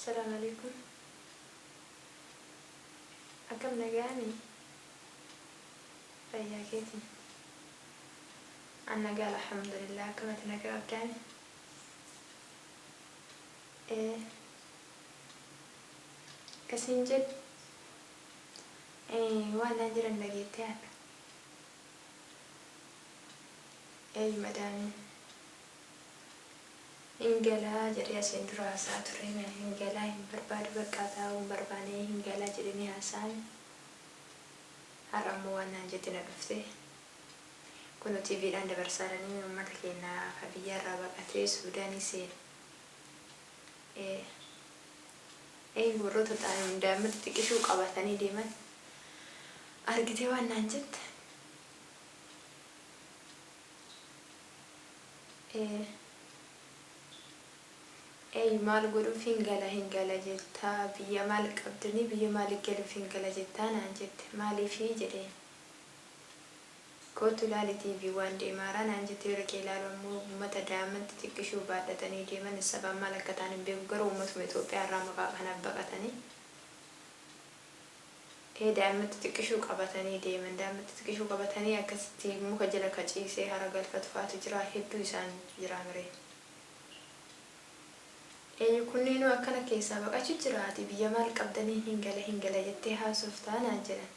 Salaam alaikum. Akkam nagaami? Fayyaa keeti? An nagaa alhamdulillah. Akkamati nagaa qabdaami? Ee. Akkasiin jedhu. Ee waan naan jedhan dhageettee haadha. Eeyyu madaamiin. Hin galaa jedhee asiin dura haasa'aa ture hin galaa hin barbaadu baqqaa taa'uu hin barbaanee hin galaa jedheenii haasa'ame. Har'a ammoo waan naan jette na dhufte. Kunoo TV dhaan dabarsaaranii uummata keenya ka biyyarraa baqatee Suudaanii seene. Ee. Ee warroota daa'imman xixiqqishuu qabatanii deeman argitee waan naan jette. Ee. Eeyyu maal godhuuf hin gala hin gala jetta biyya maal qabdanii biyya maali galuuf hin gala jettaa naan jette maaliifi jedheen. Koottu ilaali TV waan deemaaraa naan jette yoo dhaqee ilaalu ammoo ummata daa'imman xixiqqishuu baadhatanii deeman sabaan maal akka ta'an hin beeku garuu ummatuma Itoophiyaa irraa maqaa kanaaf baqatanii Ee daa'imma xixiqqishuu qabatanii deeman. Daa'imma xixiqqishuu qabatanii akkasitti muka jala ka ciisee hara galfatu fa'atu jira. Hedduu isaaniitu jira miree. Eeyyu kunniinuu akkana keessaa baqachu jira ati biyya maal qabdanii hin gala hin gala jettee haasoftaa naan jedhan.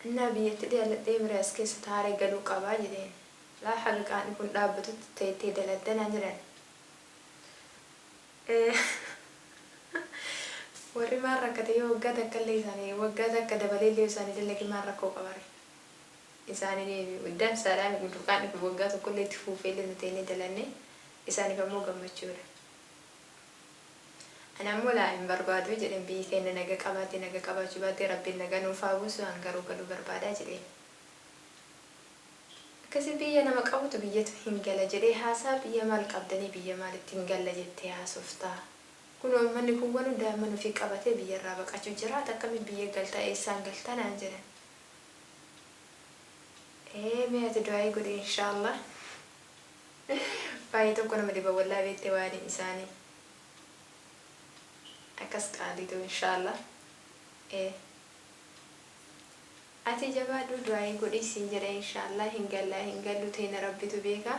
Innaa biyyatti dhaladhee miree as keessa taaree galuu qabaa jedheen. Laa haga qaan'i kun dhaabbatutti teettee daladda naan jedhan. Warri maal rakkate yoo waggaa takka illee isaanii waggaa takka dabalee illee isaanii dalage maal rakkoo qabare isaanii dansaadha duqaan kun waggaa tokko illee itti fuufee illee nuti inni dalanne isaaniif ammoo gammachuudha. Ani ammoo laa hin barbaadu jedheen biyyi keenya naga qabaate naga qabaachuu baate rabbiin naga nuuf haa buusu an garuu galuu barbaadaa jedheen. Akkasi biyya nama qabutu biyyatu hin gala jedhee haasaa biyya maal qabdanii biyya maalitti hin galla jettee haasoftaa kunoo ummanni kuwwanu daa'imman ufii qabatee biyyarraa baqachu jira ati akkamiin biyya galta eessaan galta naan jedhan ee mee ati du'aa'ii godhi inshaallah baay'ee tokko nama dhiba wallahi beette waani isaanii akkas qaalii too inshaallah ee. Ati jabaadhu du'aa'ii godhi siin jedha inshaallah hin gallaa hin gallu teena rabbitu beeka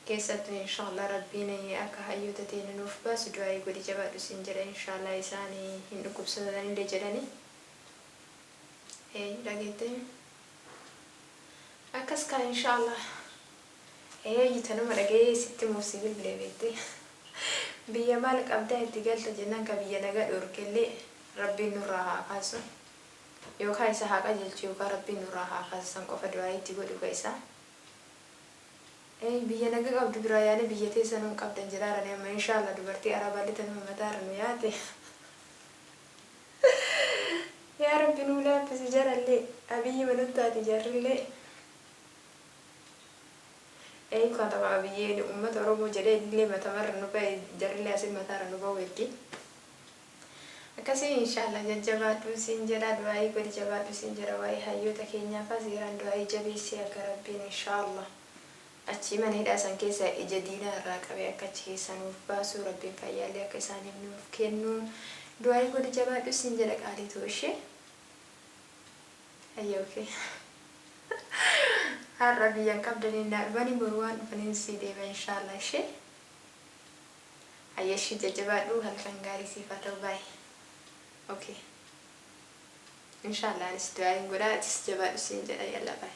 keessattu inshaallah rabbiin akka hayyoota teena nuuf baasu du'aa'ii godhi jabaadhu siin jedha inshaallah isaan hin dhukkubsatanille jedhani ee dhageette akkas kaa inshaallah ee tanuma dhaga'ee sitti himuuf si bilbile beette biyya maal qabdaa itti galta jennaan ka biyya naga dhorkellee rabbiin nurraa haa kaasu. Yookaa isa haa qajeelchu yookaa Rabbiin nurraa haa kaasu san qofa du'aa'ii itti godhu ka isaa Eey biyya naga qabdu biraa yaane biyya teessanuu hin qabdan jedhaarani amma inshaallah dubartii arabaalle tanuma mataarra nu yaate yaa Rabbi nuu laaffisi jarallee Abiyyima nuttaati jarrillee Eey katama Abiyyeen ummata Oromoo jedhee innillee matamarra nu bahe jarrillee asin mataarra nu bahu heddi. Akkasii inshaallah jajjabaadhu siin jedha du'aa'ii godhi jabaadhu siin jedha waa'ee hayyoota keenyaafaa seeraan du'aa'ii jabeessii akka rabbiin inshaallah achii mana hidhaa san keessa ija diinaa irraa qabee akka achi keessaa nuuf baasu rabbiin fayyaallee akka isaaniif nuuf kennu du'aa'ii godhi jabaadhu siin jedha qaalii too ishee hayya okay har'a biyyan qabdaniin naa dhufanii boru waan dhufaniin sii deema inshaallah ishee Hayyee ishii jajjabaadhu halkan gaarii siif haa ta'u bye ok inshallah anis du'aayin godha atis jabaadhu siin jedha yalla bye.